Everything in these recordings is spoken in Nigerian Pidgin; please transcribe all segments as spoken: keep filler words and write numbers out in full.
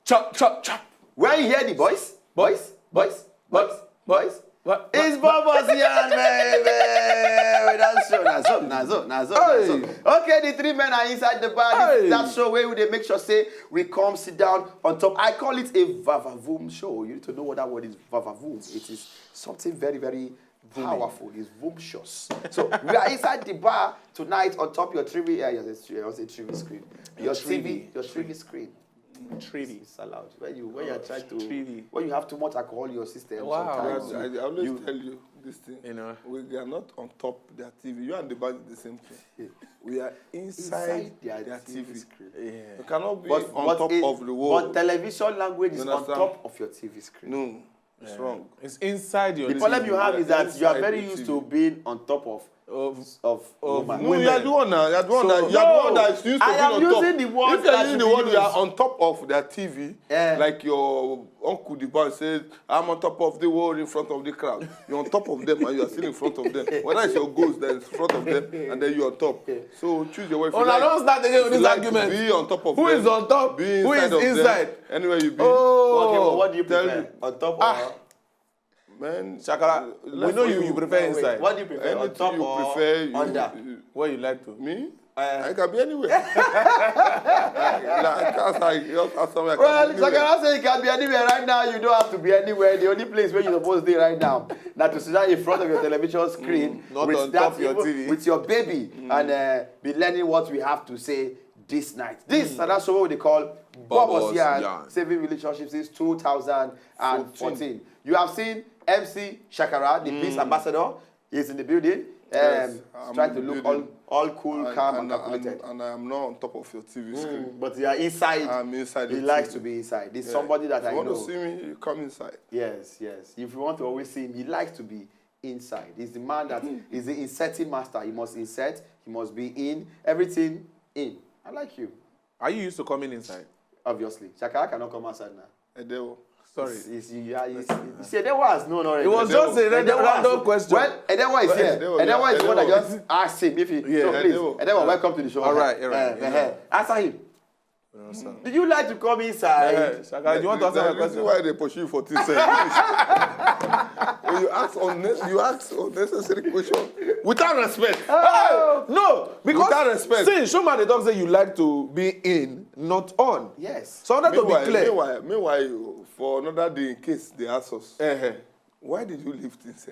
Chop, chop, chop. Where you hear the boys? Boys, boys, boys, boys. What? It's Bubbles Yarn, baby. We don't show. Now, so, now, so, now, so, now, so. Hey. Okay, the three men are inside the bar. This is Hey. that show where they make sure say we come sit down on top. I call it a vavavoom show. You need to know what that word is, vavavoom. It is something very, very powerful. It's voluptuous. So we are inside the bar tonight on top your T V. Uh, your, your, your T V screen. Your T V, T V. your T V screen. Treaty. It's allowed. When you when you're trying to Treaty. when you have too much alcohol in your system, Wow. sometimes I, I always you, tell you this thing. You know. We are not on top their T V. You and the band is the same thing. We are inside, Inside their their T V T V. screen. Yeah. You cannot be But on but top it, of the world. but television language You is on understand? top of your T V screen. No, it's Yeah. wrong. It's inside your The T V. problem you have is that you are Inside very the used T V. to being on top of Of of of woman. No, you are the one now. You are the one So that you are the one No, that is used to I being am on top. using the word If you are that using you the word, you use. are on top of their T V. Eh. Like your uncle the boy says, "I'm on top of the world in front of the crowd." You're on top of them and you are still in front of them. Whether it's your ghost that is in front of them and then you're on top. So choose your way. If you Una like, don start again if with you this like to argument. be on top of Who them, is on top? be Who inside is of them, inside? anywhere you be. Oh. Okay, but what do you Tell prefer? me. On top Ah. or Man, Shakara, we let's know you, see. you prefer Wait, inside. What do you prefer? On Anything top you or prefer, you, under? you- Where you like to? Me? Uh, I can be anywhere. Like, as I just ask somewhere, I can Well, be anywhere. Shakara say you can be anywhere right now. You don't have to be anywhere. The only place where you're supposed to be right now, now to sit down in front of your television screen Mm, not with on that top of your even T V. with your baby Mm. and uh, be learning what we have to say this night. This Mm. and that's what they call Bubbles Bubbles Yarn, Yarn. saving relationships since two thousand fourteen. You have seen M C Shakara, the peace Mm. ambassador, is in the building. Yes, Um, I'm trying in to the look all, building. all cool, I, calm, and and, calculated. and, and I am not on top of your T V screen. Mm, but you are inside. I'm inside He the likes T V. to be inside. He's Yeah. somebody that If I you want know. to see me, you come inside. Yes, yes. If you want to always see him, he likes to be inside. He's the man that is the inserting master. He must insert. He must be in. Everything in. I like you. Are you used to coming inside? Obviously, Shakara cannot come outside now. Edewo. Sorry. It's, it's, you, you, you, you see, Edewo has known already. It was Edewo. just a random, Edewo has random known. question. Well, Edewo is Well, here. Edewo, Edewo yeah, is the one that Edewo. just asked him if he. Yeah. So please, Edewo. Edewo, Ah. welcome to the show. All right, all right, Uh, yeah. uh, Answer him. You understand? Do you like to come inside? Eh, Shakara, do you want to answer my There's a reason question? why they pursue you for this, eh, when you ask unne-, you ask unnecessary question without respect. Oh. No, because Without respect. see, Shoma dey talk say you like to be in, not on. Yes. So I wanted to be Meanwhile, clear. meanwhile, meanwhile, you, for another day, in case they ask us, Uh-huh. why did you lift this?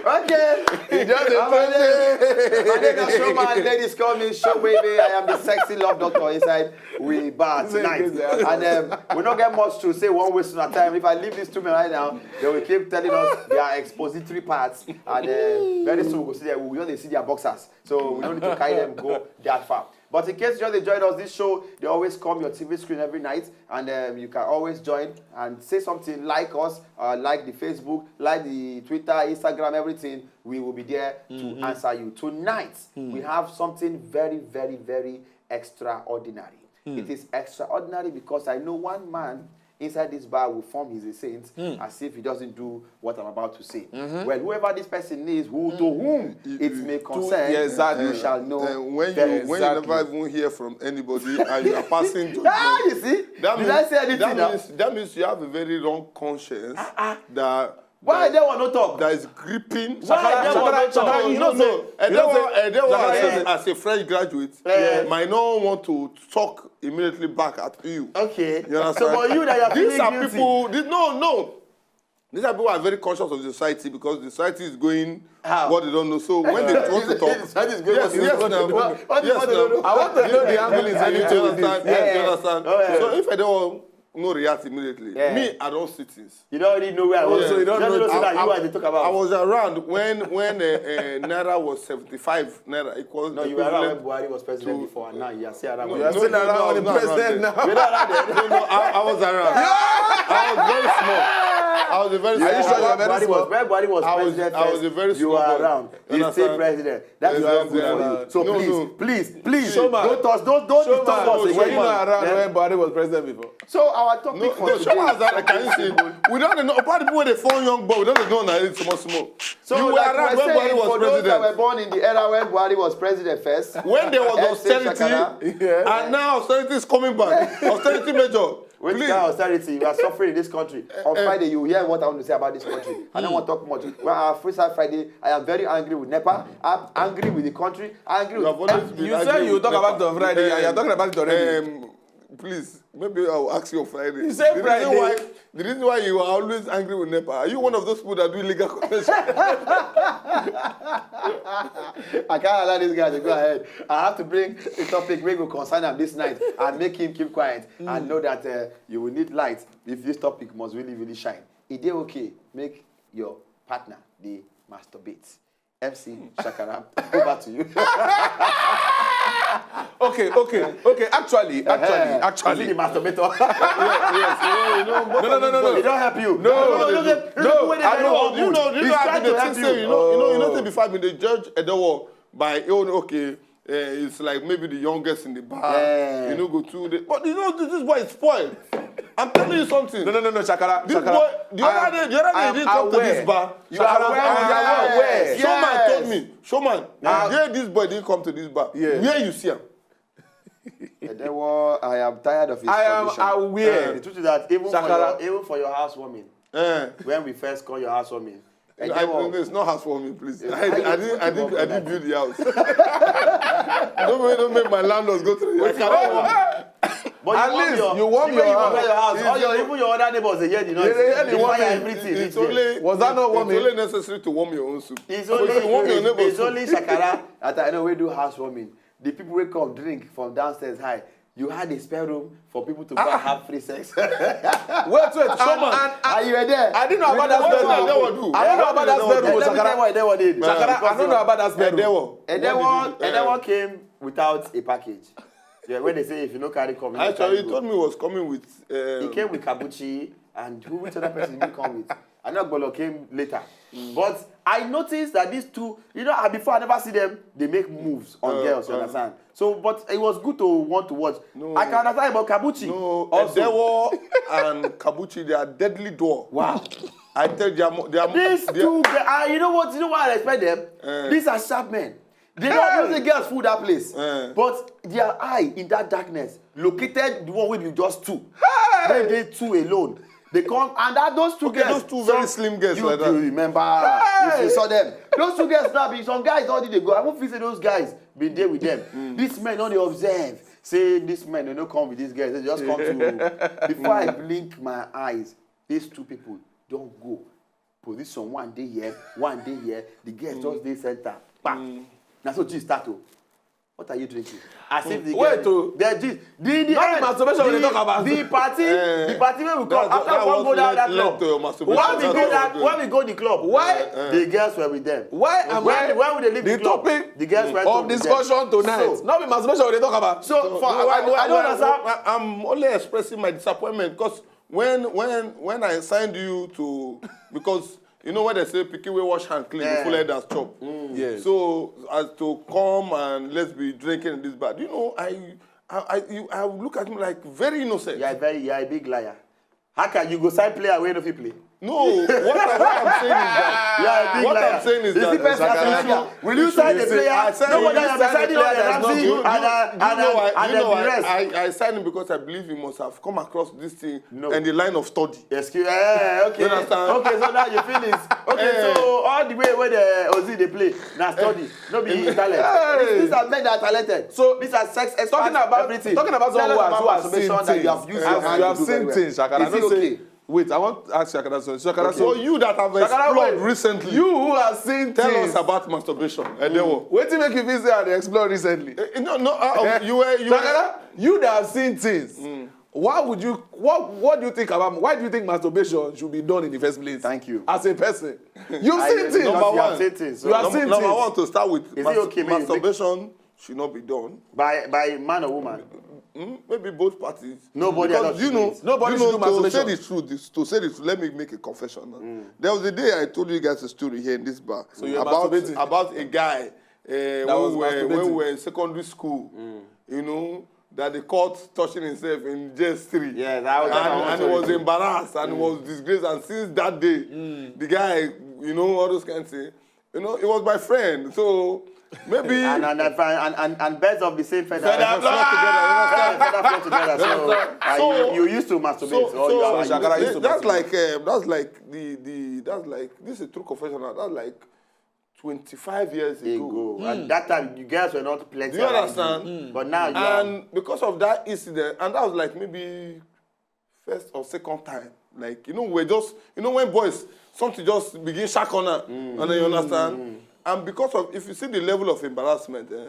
Okay. He just dey My name, my name is Showman. Ladies call me Show Baby. I am the sexy love doctor inside we bar tonight. And um, we don't get much to say one waste of time. If I leave these two men right now, they will keep telling us their expository parts. And uh, very soon we'll see them. We'll only see their boxers. So we don't need to carry them go that far. But in case you just joined us, this show, they always come your T V screen every night. And um, you can always join and say something, like us, uh, like the Facebook, like the Twitter, Instagram, everything. We will be there to Mm-hmm. answer you. Tonight, Mm. we have something very, very, very extraordinary. Mm. It is extraordinary because I know one man inside this bar will form his saint Mm. as if he doesn't do what I'm about to say. Mm-hmm. Well, whoever this person is, who to Mm. whom You- it you- may to- concern, yeah, exactly. you shall know Uh, when very you when you Exactly. never even hear from anybody and you are passing judgment, Ah, you see? that Did means, I say anything that now? means that means you have a very wrong conscience Ah, ah. that Why that, that one no talk? that is gripping. Why that one no Shakara, talk? Shakara, you know No, say, no. And you know that one, say, and that one Shakara as, say, as a fresh graduate, Eh. might not want to talk immediately back at you. Okay. You understand? So, but you that you're These feeling are guilty. people. These, no, no. These are people who are very conscious of the society because the society is going How? what they don't know. So when they want to talk, That is going yes, what they yes, don't now. know. What, what Yes, they don't now. know. I want to know the angle is You leading to with this. understand? Yes, you Yeah. understand? Oh, yeah. So if I don't no react immediately, Yeah. me, I don't see things. You don't already know where I was. Yeah. So you don't You don't know know that I, you I, are the talk about. I was around when when uh, uh, naira was seventy-five naira. It was No, you were around when equivalent Buhari was president to before, and now you are still around. No, You are no, still no, around no, with the no, no, president no. now. You're not around there. No, no, I, I was around. I was very small. I was a very Are you small sure boy. you're very Buhari was, small? When Buhari was I was, president I was first, a very you small were boy. around. You He's still understand? president. That is Yes, not yes, good yes. for you. So No, please, no. please, please, Showman. don't touch, don't, don't Showman, disturb us were you again. not around Eh? when Buhari was president before? So Our topic No, for no, today show us is that. Can you something see? Simple. We don't know. Apart people wey dey phone young boy, we don't know na small small. So, You were like we around were when saying, Buhari was for those that were president. Born in the era when Buhari was president first. When there was Let's say austerity, Shakara. Yeah. And now austerity is coming back. Austerity measure. Which Please. Kind of austerity? We are suffering in this country. On Friday, you will hear what I want to say about this country. I don't want to talk much. Well, our Freestyle Friday, I am very angry with NEPA. I'm angry with the country. Angry You with have always been You angry say you with talk NEPA. about it on Friday, and you're talking about it already. Um, please, maybe I'll ask you on Friday. You say the Friday. Reason why, the reason why you are always angry with NEPA, are you one of those people that do illegal connection? I can't allow this guy to go ahead. I have to bring a topic wey go concern am this night and make him keep quiet and know that uh, you will need light if this topic must really, really shine. E dey okay, make your partner dey masturbate. M C Shakara, over to you. Okay, okay, okay. Actually, actually, Uh-huh. Is actually. it the masturbator? Yes, you know, you know, No, no, no, no, no. It don't help you. No, no, no, no, no, no. no, I know. You know, you He's know, I trying think to the help thing you. say, you know, you know, you know, Oh. say before I been dey judge Edewo by, oh, okay, uh, it's like maybe the youngest in the bar. Yeah. You know, go to the, but you know, this, this boy is spoiled. I'm telling you something. No, no, no, no, Shakara. This Shakara. boy, the I other am- day, the other day, I he am didn't come to aware. This bar. You are Shakara, aware. I am Aware. Showman Yes. Told me. Showman, Ah. The day this boy didn't come to this bar. Yeah. Where you see him? Edewo, I am tired of his I am condition. Aware. The truth is that even for, Shakara. Your, even for your housewarming, Eh. When we first call your housewarming, I, Edewo, it's not housewarming, please. Yeah, I, I I didn't, I didn't, I didn't build the house. Don't make, don't make my landlords go through. I cannot. But At you warm least your, you warm even your you warm house. Your house. It's All your, not- even your other neighbors, they hear the noise. They hear the The fire, warming. Everything. It's It's there. only, Was that not it's only warming? necessary to warm your own soup. It's But only, if you warm your it's, neighbor's it's soup, only Shakara that I know we do housewarming. The people wey come drink from downstairs high. You had a spare room for people to go and have free sex. Wait, wait. Showman. And, and, And you were there. I didn't know about that What spare did Edewo room. do? I don't know about that spare room, Let me tell you Shakara. what Edewo did. Shakara, I don't know about that spare room. Edewo, Edewo, what did you do? Edewo Eh. Came without a package. Yeah, when they say if you no carry come, you no Actually, carry he go. Told me he was coming with. Um, He came with Kabuchi and who, which other person did he come with? Anagbolo came later. But I noticed that these two, you know, ah, before I never see them, they make moves on Uh, girls, you uh. Understand? So, but it was good to want to watch. No. I can understand about Kabuchi. No, Also, Edewo and Kabuchi, they are deadly duo. Wow. I tell you, they are, mo- they are, These they two, guys, ah, you know what? You know why I respect them? Eh. These are sharp men. They don't use the girls fool that place. Eh. But their eye in that darkness located the one wey be just two. Wey dey two alone. They come and that those two Okay, girls. Those two very some- slim girls You like do that. Remember, if you saw them, those two girls now be some guys don dey go. I won't feel say those guys been there with them. These men don dey observe. Say these men, they no come with these girls. They just come to. Before I blink my eyes, these two people don go. Position one dey here, one dey here. The girls just dey center. Bam. Na so gist start o. What are you drinking? As if the Wait girl, o. The gist. The, the Not end, masturbation we the, dey talk about. The party, Eh, the party wey we come that- after that we come was go down led- that led club. To your masturbation. When we That's go what that, we're when we go the club. Why? Eh, the girls were with them. Why am when, I When we dey leave the the club, topic the girls were of discussion tonight? So, Not be masturbation we dey talk about. So, for, No, I, I, I don't no, understand. I, I'm only expressing my disappointment because when when when I signed you to because you know when they say pikin wey wash hand clean, Yeah. Full head as chop. Yes. So as to come and let's be drinking in this bar, you know I I I, you, I look at him like very innocent. You are very, you are a big liar. How can you go sign player wey no fit play? No, what, I- what I'm saying is that You are a big what liar. I'm saying is Is that it personal Shakara- selection? Will you sign the You see, player? I said- Nobody you has sign the decided on player the that's not Ramsey good. and, uh, You and, know uh, why? and You know the why? rest. I, I signed him because I believe he must have come across this thing No. and the line of study. Excuse, eh, okay. You understand? Okay, so now you feel it. Okay, Eh. So all the way where the Ozil dey play, na study, no be talent. These, these are men that are talented. So, These are sex experts. Talking about Everything. Talking about Tell someone us who has, about who has seen masturbation that things. You have used As your hand you have to do seen very well. Things, Shakara. Is No it say, Okay? Wait, I want to ask Shakara something. Shakara, So wait. You that have Shakara, explored wait. Recently. You who have seen Tell things. Us about masturbation. Edewo. Wetin make you feel say I dey explore recently? Eh, No, no. Uh, uh, you were you were Shakara, you that have seen things. Why would you? What What do you think about? Why do you think masturbation should be done in the first place? Thank you. As a person, you've I- seen things. Number Number You have one. Seen things, so. You have Number, seen number things. One to start with. Is it okay, man? Masturbation should not be done. By by man or woman? Mm, maybe both parties. Nobody Because allowed you to know, do it. Nobody you should know, do to say masturbation. The truth, this, to say the truth, let me make a confession now. There was a day I told you guys a story here in this bar So you're about masturbating? About a guy uh, was when, we were, when masturbating? We were in secondary school. You know, that they caught touching himself in J S three. Yeah, that was- that and, was and he was embarrassed and he was disgraced. And since that day, the guy, you know, all those kind of things. You know, he was my friend, so maybe. And and and and, and, and birds of the same feather. Feather Feather flock together. So, uh, So- you, you used to masturbate. So, or so you are, Shakara you, used to that's like uh, that's like the the that's like this is a true confessional. That's like twenty-five years ago. ago. And that time, you guys were not plenty. Do you around understand? You. But now you are. And because of that incident, and that was like maybe first or second time. Like, you know, we're just, you know, when boys, something just begin shock on her. And then you understand? And because of, if you see the level of embarrassment, eh,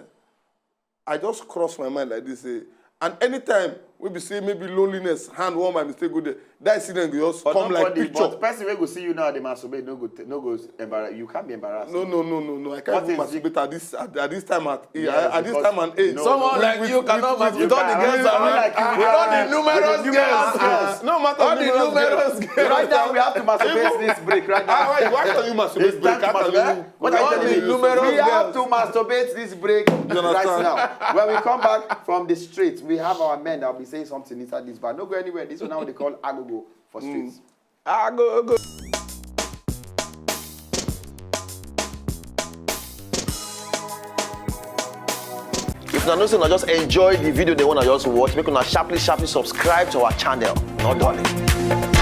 I just cross my mind like this. Eh, and anytime we be say maybe loneliness, hand one my mistake go there, that incident go just But come like nobody, picture. But person wey go see you now, they masturbate, no go, t- no go embarrass. You can't be embarrassed. No, no, no, no, no. I can't What even is it? masturbate at this at, at this time at age. Yes, at this because time and age. no- Someone With- like with- you with- cannot with- masturbate. All the Someone girls like around. you. All the numerous With numerous girls. girls. No matter All the numerous numerous girls. girls. Right now, we have to masturbate this break. Right now. Ah, why, why can you masturbate It's time break? to How can masturbate. you? What are you All the telling me? numerous We have to girls. Masturbate this break right understand? Now. When we come back from the streets, we have our men that will be saying something inside this bar. No go anywhere. This one now they call Agogo for streets. I go go. If una know say una just enjoy the video they wanna just watch, make una sharply sharply subscribe to our channel. No darling.